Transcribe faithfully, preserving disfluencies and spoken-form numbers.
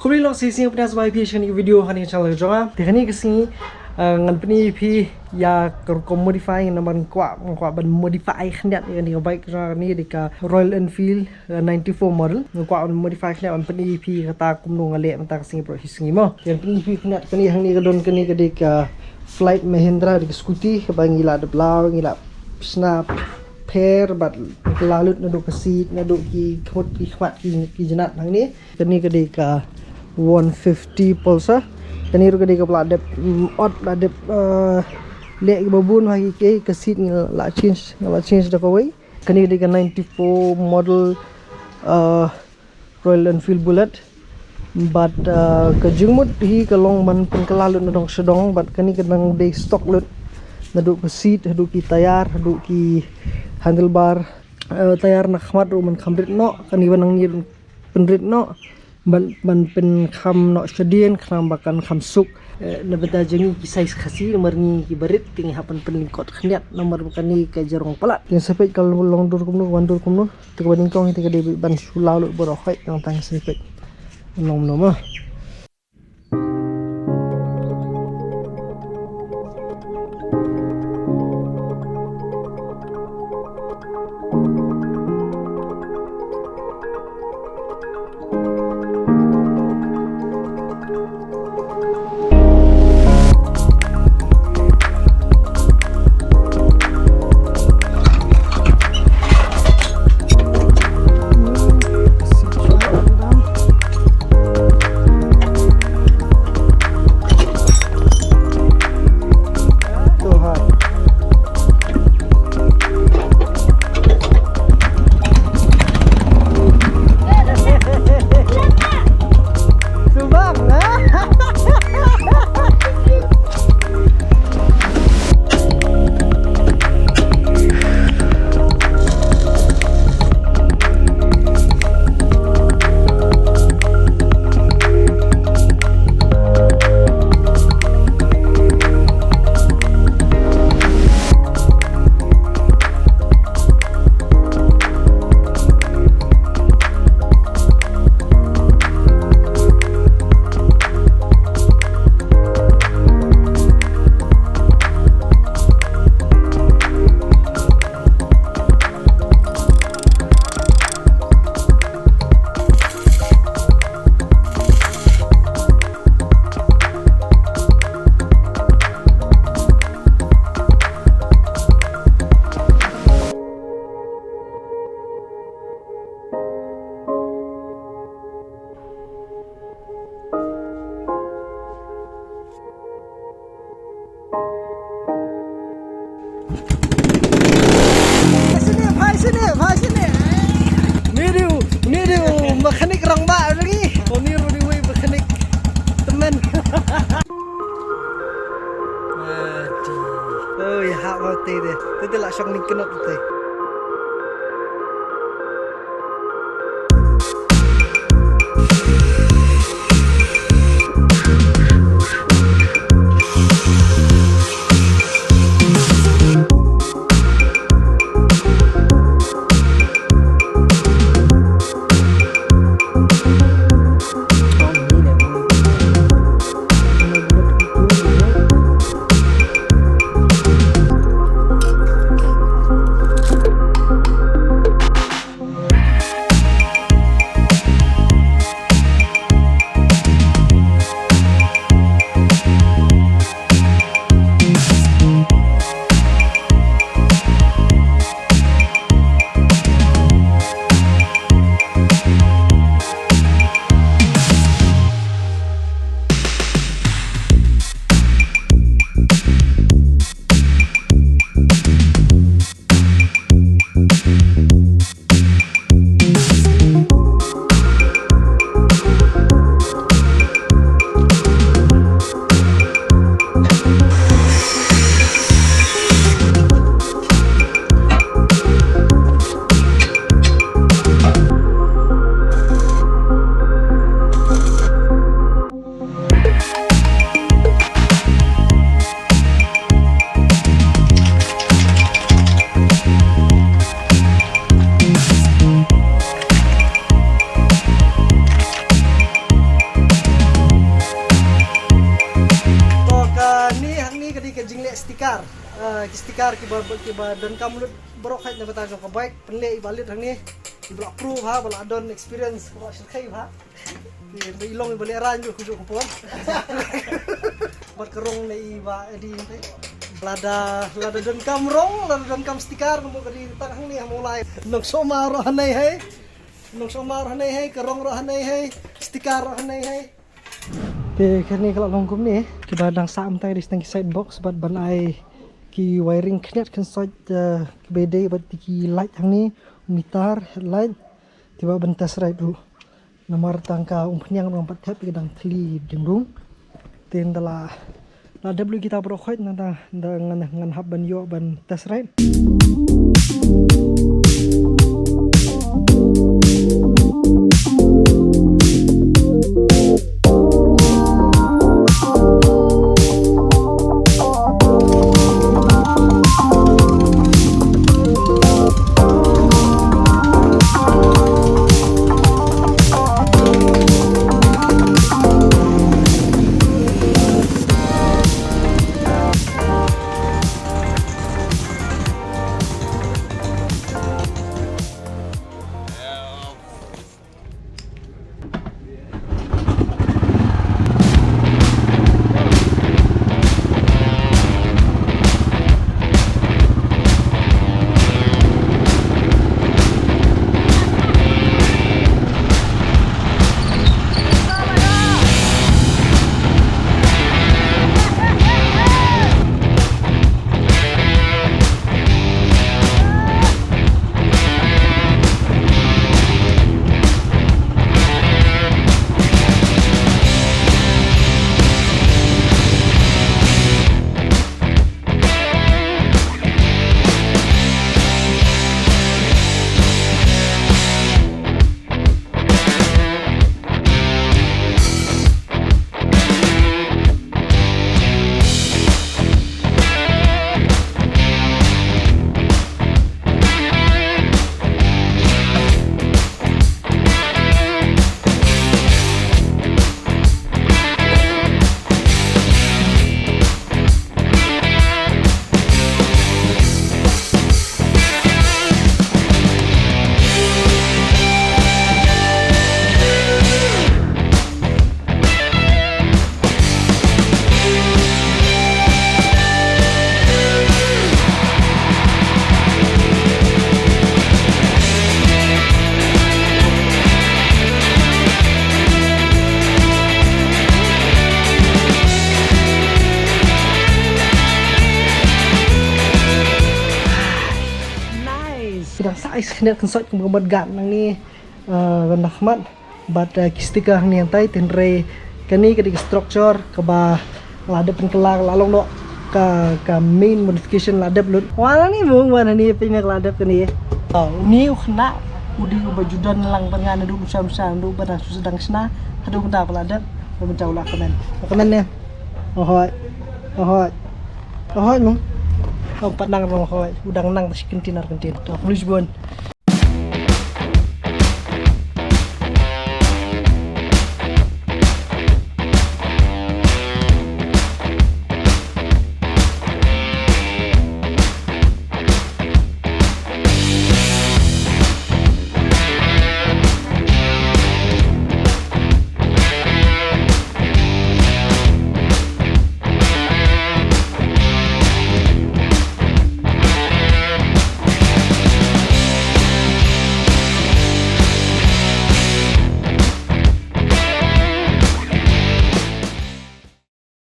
Ri long sisi pynïasoh ïa phi sha kane ka video ha kane ka channel jong nga. Te kane ka sngi, eh, ngan pyni ïa phi ïa ka rukom modify, namar nga kwah, nga kwah ban modify khyndiat ïa kane ka bike jong nga, kane ka dei ka Royal Enfield, eh, ninety-four model. Nga kwah ban modify khyndiat ban pyni ïa phi kata kumno nga leh mynta ka sngi baroh shi sngi mo. Te ngan pyni ïa phi khyndiat, kane hangne ka don, kane ka dei ka Flight Mahindra, dei ka scooty kaba ngi la dep law, ngi la shna pher bad kylla lut naduh ka seat, naduh ki khmut ki khmat, ki, ki jnat hangne. Kane ka dei ka one fifty Pulsar. Kane ruh ka dei kaba la dep, mm, ot la dep, eh, leh kiba bun ha ki, ki, ka seat nga la change, nga la change da kawei. Kane ka dei ka ninety-four model, eh, Royal Enfield Bullet. Bad, eh, ka jingmut hi ka long ban pynkylla lut nadong shadong, bad kane ka dang dei stock lut. Naduh ka seat, haduh ki tyre, haduh ki handlebar, eh, tyre na khmat ruh man kham rit noh, kane ba nang ngi pynrit noh, ban, ban pynkham noh shadien, khnang ba kan kham suk. Eh, na bynta jong ngi ki size Khasi, namar ngi ki barit, te ngi hap ban pynlyngkot khyndiat, namar ba kane ka jrong palat. Te sa peit ka long dur kumno, wan dur kumno, te kaba nyngkong te ka dei ban shu law lut baroh khoit, nangta sa peit. Nong nong ma. Sini, bhai, sini, bhai, sini. Ni diu, ni diu, mechanic rang ba lagi. Kau ni ruh diu mechanic temen. Aduh. Oi, hak mau teh deh. Teh lah syok ni kenot teh. Ah, ki sticker kiba, kiba donkam lut baroh khoit na bynta jong ka bike, pynleh iba leit hangne, iba la pro bha, ba la don experience, ba la shyrkhei bha. Ki, ba i long iba leh rang ju ku ju ku pon. Bad ka rong ne iba Edi. Lada, lada donkam rong, lada donkam sticker, nombor ka dei tang hangne ha Mawlai. Nongshong ma roh hangne hei. Nongshong ma roh hangne hei, ka rong roh hangne hei, sticker roh hangne hei. Te kane ka la long kumne, kiba dang sah mynta ki dei tang ki side box bad ban ai ki wiring khyndiat khynsoit, eh, kiba dei bad ki light hangne, meter, headlight, te ba ban test ride ruh. Namar tang ka umphniang ruh ngam pat thep, ki dang thli ding rung. Te nda la, la dep lut kita baroh khoit nda, nda ngan, ngan hap ban ïoh ban test ride. Nice. Ki dang sah ai khyndiat khynsoit kum ka mudguard nangne, eh, ban da khmat. Bad, eh, ki sticker hangne hangtai, hynrei kane ka dei ka structure kaba la dep pynkylla, la long noh ka, ka main modification la dep lut. Wan hangne mung, wan hangne pynmih la dep kane. Oh, une u khynnah u dei uba ju don lang bad nga naduh mynshwa mynshwa, naduh ba dang shu sdang shna haduh mynta ba la dep, ba mynta u la kmen. Kmen ne. Ohoi. Ohoi. Ohoi mung. Oh, pat nang rong ohoi. U dang nang ta shi kyntien ar kyntien. To, police bun.